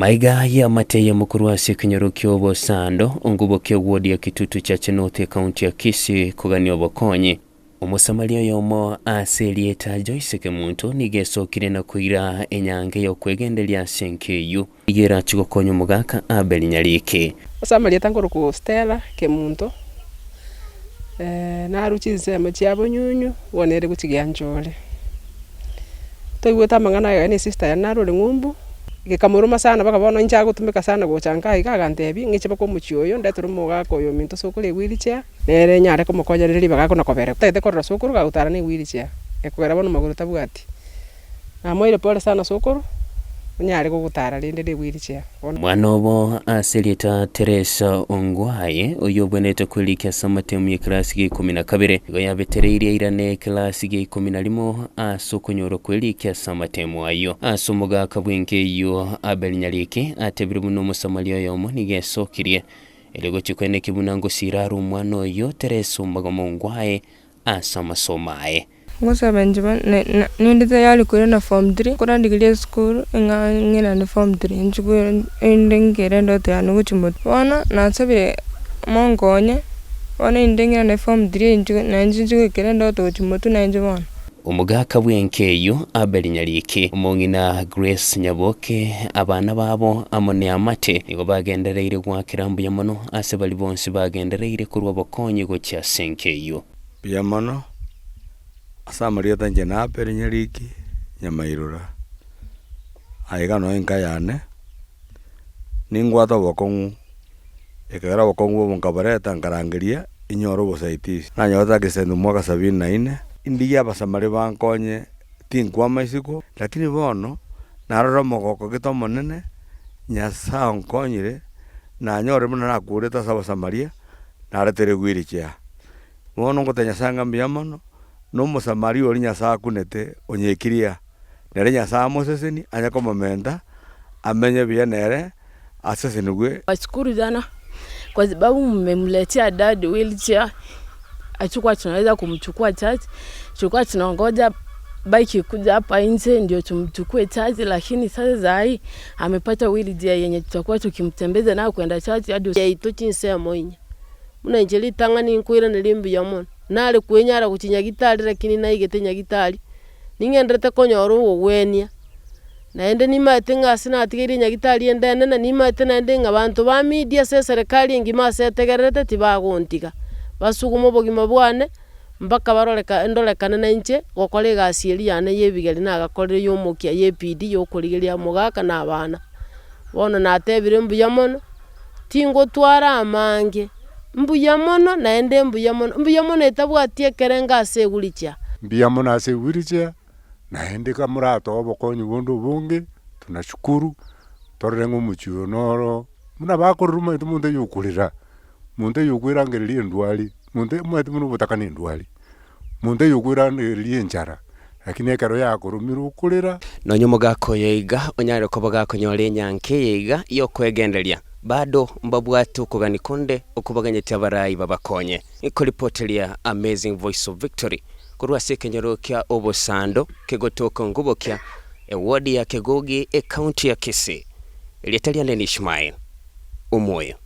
Maiga y'amate eyemo korwa ase ekenyoro ki'obosando, ongubo ki'eward ya Kitutu Chache North ekaunti ya Kisii kogania obokonyi. Omosamaria oyomo ase erieta Joyce Kemunto nigo esokire na koira enyange y'okwegenderia ase enka eyio. Nigo erache gokonya omogaka Abel Nyariki. Ase amarieta nkorokwa Stella Kemunto, narwa chinsemo chia Bonyunyu, bono ere gochia Gianchore. Toigwete amang'ana aya na esister yane naro ore ng'umbu, gekamoroma sana mpaka bono inche agotumeka sana gocha nka iga agantebia, ng'iche mpaka omochie oyo ndetere omogaka oyo ominto sokoro ewheelchair, nere nyare komokonya rire ribaga akona kobera. Ntagete korora sokoro gagotara na ewheelchair, ekogera bono magoro tabwati. Namoeire pole sana sokoro, onyare gogotara rende na ewheelchair bono. Omwana obo ase erieta Teresa Ongwae, oyio obwenerete kwerikia ase amatemu y'ekerasi gia ikomi na kabere, nigo yabetereirie airane ekerasi gia ikomi na rimo ase okonyorwa kwerikia ase amatemu ayio. Ase omogaka bw'enka eyio Abel Nyariki atebire buna Omosamaria oyomo nigo esokirie erio gochia koenekia buna ngosira are omwana oyio Teresa Omagoma Ongwae ase amasomo aye. Ngosaba inche bono na- na ninde tayari koirana form three, nkorandigeria esukuru ng'a ng'irane form three inche erinde nkere endoto yane gochia motwe. Bono nasabire monkonye, bono erinde ng'irane form three inche nainche inche goikera endoto gochia motwe nainche bono. Omogaka bw'enka eyio Abel Nyariki, omong'ina Grace Nyaboke, abana babo amo neamate nigo bagendereire goakera mbuya mono ase baria bonsi bagendereire korwa obokonyi gochia ase enka eyio. Mbuya mono ase amarieta inche Abel Nyariki Nyamairura, aiga noo enka yane, ningwate obokong'u, ekero obokong'u obo nkaboreta nkarangeria inyore obosaitisi. Nanyorete accident omwaka sabini na inne, indigie abasamari bankonye tinkwama isiko, lakini bono narora omogoko gete omonene, Nyasae onkonyire, nanyore buna nakurete ase abasamaria, naretere wheelchair. Bono ngotebia Nyasae ng'a mbuya mono, na Omosamaria oria Nyasae akunete onyekirie aa, nere Nyasae amosesenie, anye komomenta, amenye buya nere, asesenigwe. Nashukuru sana kwa sababu mmemletea dad wheelchair, hatukuwa tunaweza kumchukua church, tulikuwa tunangoja bike ikuje hapa nje ndio tumchukue church, lakini sasa saa hii amepata wheelchair yenye tutakuwa tukimtembeza nayo kwenda church hadi Yaito chinsemo inye, buna inche ritang'ani nkoiraneria mbuya mono, nare kwenyara gochia nyagitari lakini naigete nyagitari, ning'enderete konyora ogogwenia, naende nimaete ng'a ase natigeire nyagitari ende enene, nimaete naende ng'a abanto ba media ase eserekari engima ase etegererete tibagontiga, basugume obogima bwane, mpaka baroreka ndorekane na inche, gokora egasi eria yane ya ebigeri nagakorire ya omokia ya ebidii ya okorigereria omogaka na abana. Bono natebire mbuya mono, tingotwara amange, mbuya mono naende mbuya mono, mbuya mono etabwati ekerengo ase ewheelchair. Mbuya mono ase ewheelchair, naende ka moratoe obokonyi bonde obonge, tunashukuru, torore ng'a omochie oyo noro, buna bakorire omanyete omonto oyo okorera, monto oyo okwerangereria endwari, monto omanyete buna obotaka na endwari, monto oyo okwerangereria enchara, lakini ekero yakoromire okorera. Nonya omogaka oyo iga onyare koba gakonyora enyancha eye iga y'okwegenderia, bado mbabwate okogania konde okobaganyete abarai babakonye. Nkoripoteria Amazing Voice of Victory korwa ase ekenyoro kia Obosando kegotoka Ongubokia, eward ya Kegogi, ecounty ya Kisii. Erieta riane ni Ishmael Omwoyo.